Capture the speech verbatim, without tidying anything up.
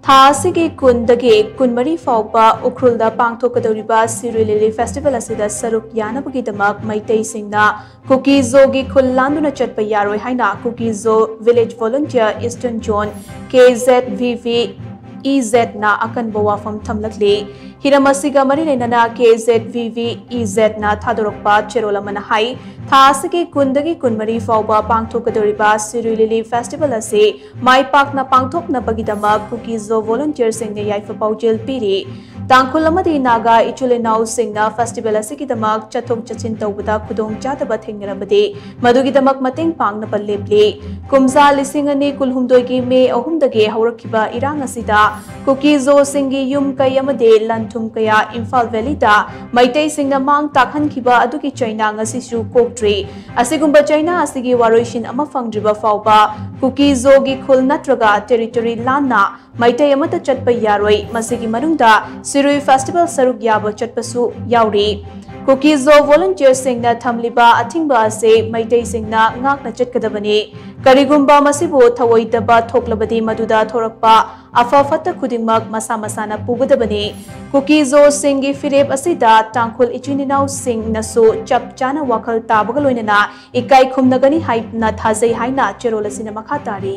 ꯊꯥ ꯑꯁꯤꯒꯤ ꯀꯨꯟꯗꯒꯤ ꯀꯨꯟꯃꯔꯤ ꯐꯥꯎꯕ ꯎꯈ꯭ꯔꯨꯜꯗ ꯄꯥꯡꯊꯣꯛꯀꯗꯧꯔꯤꯕ ꯁꯤꯔꯨꯏ ꯂꯤꯂꯤ ꯐꯦꯁꯇꯤꯚꯦꯜ ꯑꯁꯤꯗ ꯁꯔꯨꯛ ꯌꯥꯅꯕꯒꯤꯗꯃꯛ ꯃꯩꯇꯩꯁꯤꯡꯅ ꯀꯨꯀꯤ ꯖꯣꯒꯤ ꯈꯨꯜ ꯂꯥꯟꯗꯨꯅ ꯆꯠꯄ ꯌꯥꯔꯣꯏ ꯍꯥꯏꯅ ꯀꯨꯀꯤ ꯖꯣ ꯚꯤꯂꯦꯖ ꯚꯣꯂꯨꯟꯇꯤꯌꯔ ꯏꯁꯇꯔꯟ ꯖꯣꯟ, ꯀꯦ ꯖꯦꯠ ꯚꯤ ꯚꯤ ꯏ ꯖꯦꯠꯅ ꯑꯀꯟꯕ ꯋꯥꯐꯝ ꯊꯝꯂꯛꯂꯤ꯫ ꯍꯤꯔꯝ ꯑꯁꯤꯒ ꯃꯔꯤ ꯂꯩꯅꯅ ꯀꯦ ꯖꯦꯠ ꯚꯤ ꯚꯤ ꯏ ꯖꯦꯠꯅ ꯊꯥꯗꯣꯔꯛꯄ ꯆꯦꯔꯣꯜ ꯑꯃꯅ ꯍꯥꯏ, ꯊꯥ ꯑꯁꯤꯒꯤ ꯀꯨꯟꯗꯒꯤ ꯀꯨꯟꯃꯔꯤ ꯐꯥꯎꯕ ꯄꯥꯡꯊꯣꯛꯀꯗꯧꯔꯤꯕ ꯁꯤꯔꯨꯏ ꯂꯤꯂꯤ ꯐꯦꯁꯇꯤꯚꯦꯜ ꯑꯁꯤ ꯃꯥꯏ ꯄꯥꯛꯅ ꯄꯥꯡꯊꯣꯛꯅꯕꯒꯤꯗꯃꯛ ꯀꯨꯀꯤ ꯖꯣ ꯚꯣꯂꯨꯟꯇꯤꯌꯔꯁꯤꯡꯅ ꯌꯥꯏꯐ ꯄꯥꯎꯖꯦꯜ ꯄꯤꯔꯤ꯫ ꯇꯥꯡꯈꯨꯜ ꯑꯃꯗꯤ ꯅꯥꯒꯥ ꯏꯆꯤꯜ ꯏꯅꯥꯎꯁꯤꯡꯅ ꯐꯦꯁꯇꯤꯚꯦꯜ ꯑꯁꯤꯒꯤꯗꯃꯛ ꯆꯠꯊꯣꯛ ꯆꯠꯁꯤꯟ ꯇꯧꯕꯗ ꯈꯨꯗꯣꯡꯆꯥꯗꯕ ꯊꯦꯡꯅꯔꯕꯗꯤ ꯃꯗꯨꯒꯤꯗꯃꯛ ꯃꯇꯦꯡ ꯄꯥꯡꯅꯕ ꯂꯦꯞꯂꯤ꯫ ꯀꯨꯝꯖꯥ ꯂꯤꯁꯤꯡ ꯑꯅꯤ ꯀꯨꯟꯍꯨꯝꯗꯣꯏꯒꯤ ꯃꯦ ꯑꯍꯨꯝꯗꯒꯤ ꯍꯧꯔꯛꯈꯤꯕ ꯏꯔꯥꯡ ꯑꯁꯤꯗ ꯀꯨꯀꯤ ꯖꯣꯁꯤꯡꯒꯤ ꯌꯨꯝ ꯀꯩ ꯑꯃꯗꯤ ꯂꯟ ꯊꯨꯝ ꯀꯌꯥ ꯏꯝꯐꯥꯜ ꯚꯦꯂꯤꯗ ꯃꯩꯇꯩꯁꯤꯡꯅ ꯃꯥꯡ ꯇꯥꯛꯍꯟꯈꯤꯕ ꯑꯗꯨꯒꯤ ꯆꯩꯅꯥ ꯉꯁꯤꯁꯨ ꯀꯣꯛꯇ꯭ꯔꯤ꯫ ꯑꯁꯤꯒꯨꯝꯕ ꯆꯩꯅꯥ ꯑꯁꯤꯒꯤ ꯋꯥꯔꯣꯏꯁꯤꯟ ꯑꯃ ꯐꯪꯗ꯭ꯔꯤꯕ ꯐꯥꯎꯕ ꯀꯨꯀꯤ ꯖꯣꯒꯤ ꯈꯨꯜ ꯅꯠꯇ꯭ꯔꯒ ꯇꯦꯔꯤꯇꯣꯔꯤ ꯂꯥꯟꯅ ꯃꯩꯇꯩ ꯑꯃꯠꯇ ꯆꯠꯄ ꯌꯥꯔꯣꯏ꯫ ꯃꯁꯤꯒꯤ ꯃꯅꯨꯡꯗ ꯁꯤꯔꯨꯏ ꯐꯦꯁꯇꯤꯚꯦꯜ ꯁꯔꯨꯛ ꯌꯥꯕ ꯆꯠꯄꯁꯨ ꯌꯥꯎꯔꯤ꯫ ꯀꯨꯀꯤ ꯖꯣ ꯚꯣꯂꯨꯟꯇꯤꯌꯔꯁꯤꯡꯅ ꯊꯝꯂꯤꯕ ꯑꯊꯤꯡꯕ ꯑꯁꯤ ꯃꯩꯇꯩꯁꯤꯡꯅ ꯉꯥꯛꯅ ꯆꯠꯀꯗꯕꯅꯤ꯫ ꯀꯔꯤꯒꯨꯝꯕ ꯃꯁꯤꯕꯨ ꯊꯧꯑꯣꯏꯗꯕ ꯊꯣꯛꯂꯕꯗꯤ ꯃꯗꯨꯗ ꯊꯣꯔꯛꯄ ꯑꯐ ꯐꯠꯇ ꯈꯨꯗꯤꯡꯃꯛ ꯃꯁꯥ ꯃꯁꯥꯅ ꯄꯨꯒꯗꯕꯅꯤ꯫ ꯀꯨꯀꯤ ꯖꯣꯁꯤꯡꯒꯤ ꯐꯤꯔꯦꯞ ꯑꯁꯤꯗ ꯇꯥꯡꯈꯨꯜ ꯏꯆꯤꯟ ꯏꯅꯥꯎꯁꯤꯡꯅꯁꯨ ꯆꯞ ꯆꯥꯅ ꯋꯥꯈꯜ ꯇꯥꯕꯒ ꯂꯣꯏꯅꯅ ꯏꯀꯥꯏ ꯈꯨꯝꯅꯒꯅꯤ ꯍꯥꯏꯅ ꯊꯥꯖꯩ ꯍꯥꯏꯅ ꯆꯦꯔꯣꯜ ꯑꯁꯤꯅ ꯃꯈꯥ ꯇꯥꯔꯤ꯫